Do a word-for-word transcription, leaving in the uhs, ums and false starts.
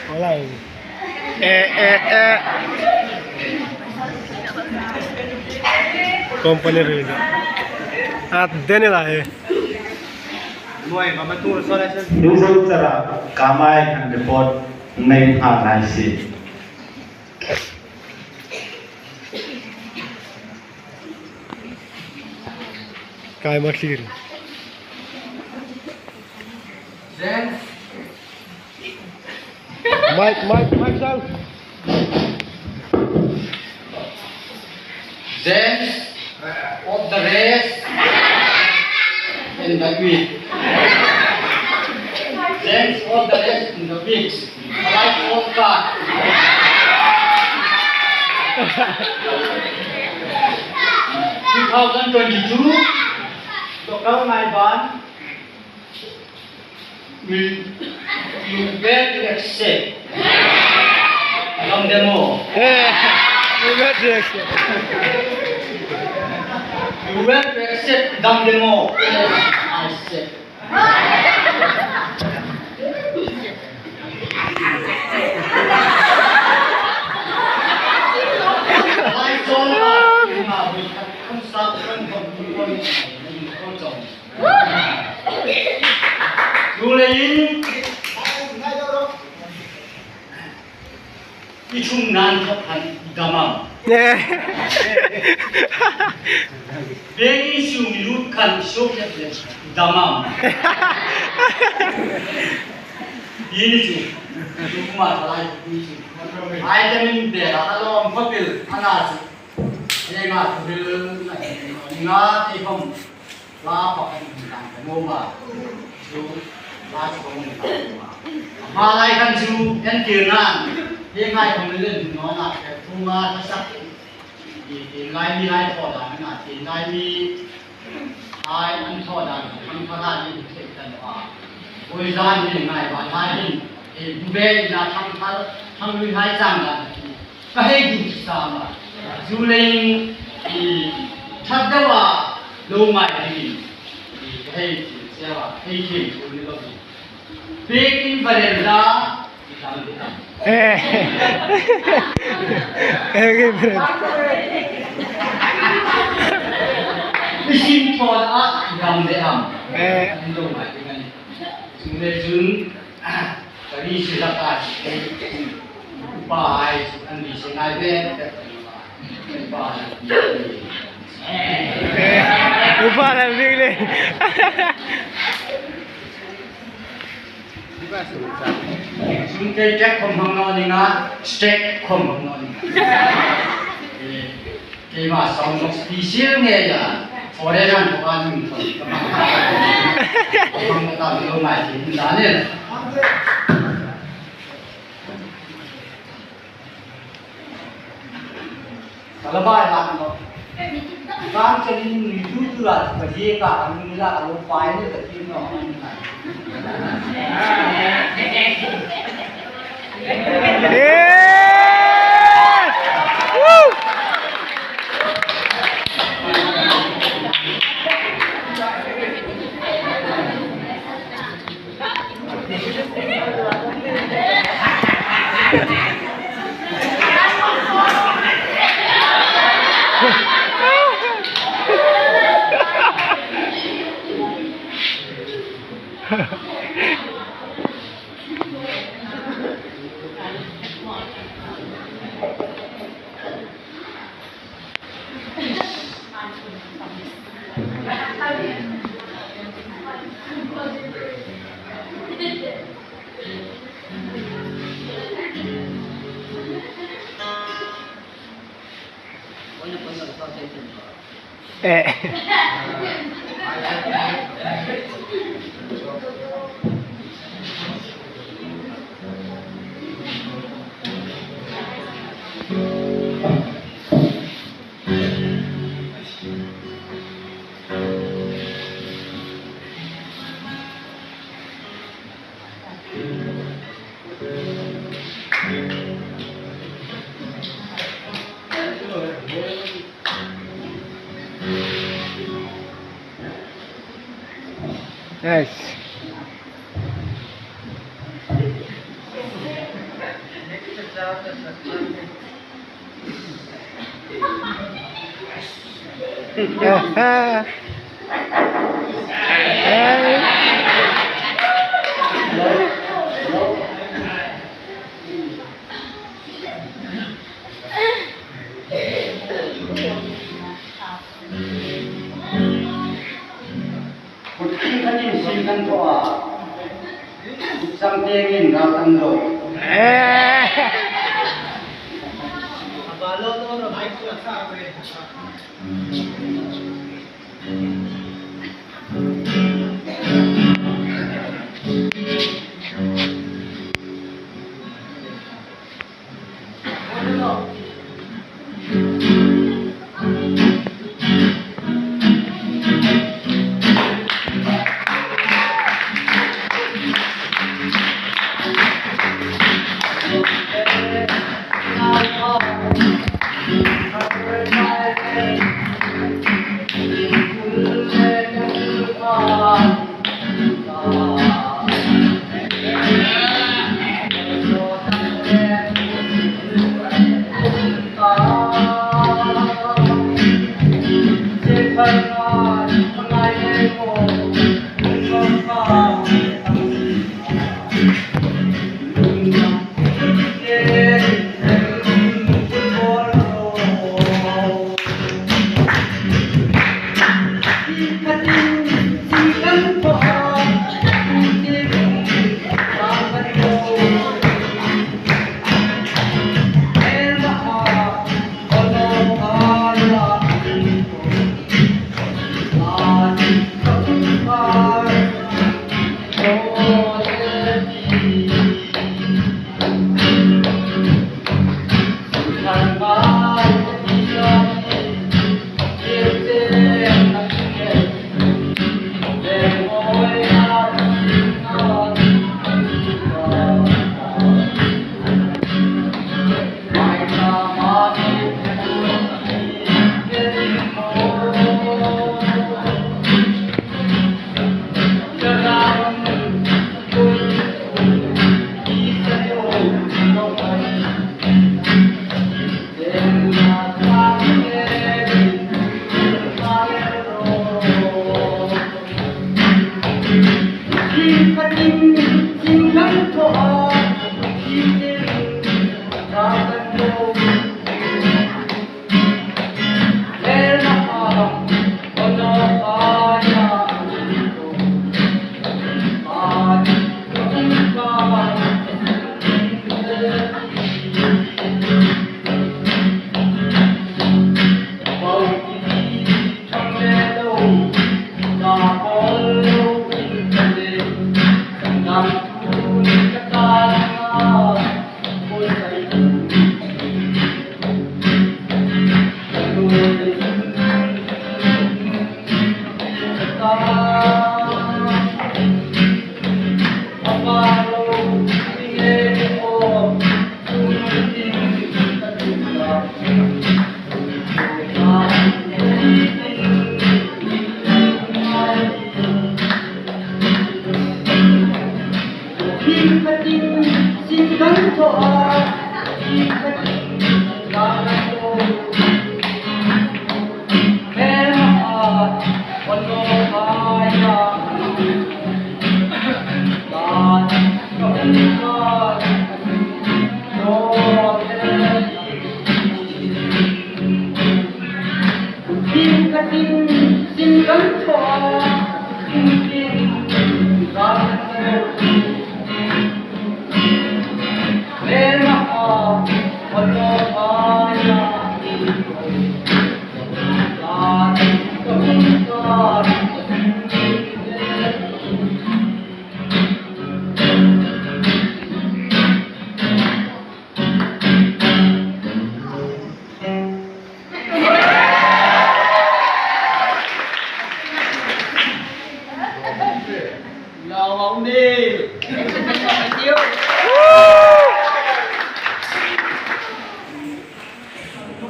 Hola. Eh, eh, eh. Company ri. At dene la, eh. Nuoi mama tu so la se. Result chara kamai kan report nei pha nai si. Kai ma thlir. Mike, Mike, Mike, down. James of the race in the week. James of the race in the week. Life of God. Two thousand twenty-two, Doctor Ngaiban. Will you, you will accept? Dam demo. Eh, you will accept. You will accept dam demo. Yes, I accept. I saw that. Chuleiin, i chungna'n thawk khan dam am? Bengin sum i lut khan suk le dam am? Ini chu. Tuma thalai ini chu. Ai ta min be la alom khawpil ana chu. Ei nga tu bil na ni nga ti khom. La pakhat in kan kan ma. Chu la chu kan ma. Hmalai khan chu en kir nan. Hi ngai khom le len no na ke thuma ta sak. Ti ti lai mi lai thaw dan na ti lai mi. Ai an thaw dan an pha dan ni thei kan wa. Oi zan ni ngai ba lai ni. E bu be na thang thal thang lui hai chang dan. Ka hei ding sa ma. Chuleiin, i, that deuha lo ngai dingin, i, ka hei ding sa ma. Hei thei chu ni lo ding. Pekin veranda, i dam ding am? Eh. Pekin veranda. I sin thaw a, i dam ding am? Eh. An lo ngai ding a nih. Chuleiin, Pari sila ka si, upa ai, an di si ngai be, upa ai. Upa la big le. Sun ke kek khom hang no ni nga, stek khom hang no ni nga. Keima sound box special nge ya. Foreign an ko an min ko. Ko hang ta lo mai tin da ne. Kala bai la ko. Kan chani ni tu tu la ka je ka an ni la ka lo pai ne ka ti no. Eh. Nice. Kut khat in sin kan thaw a, kut chang tieng in ral kan do.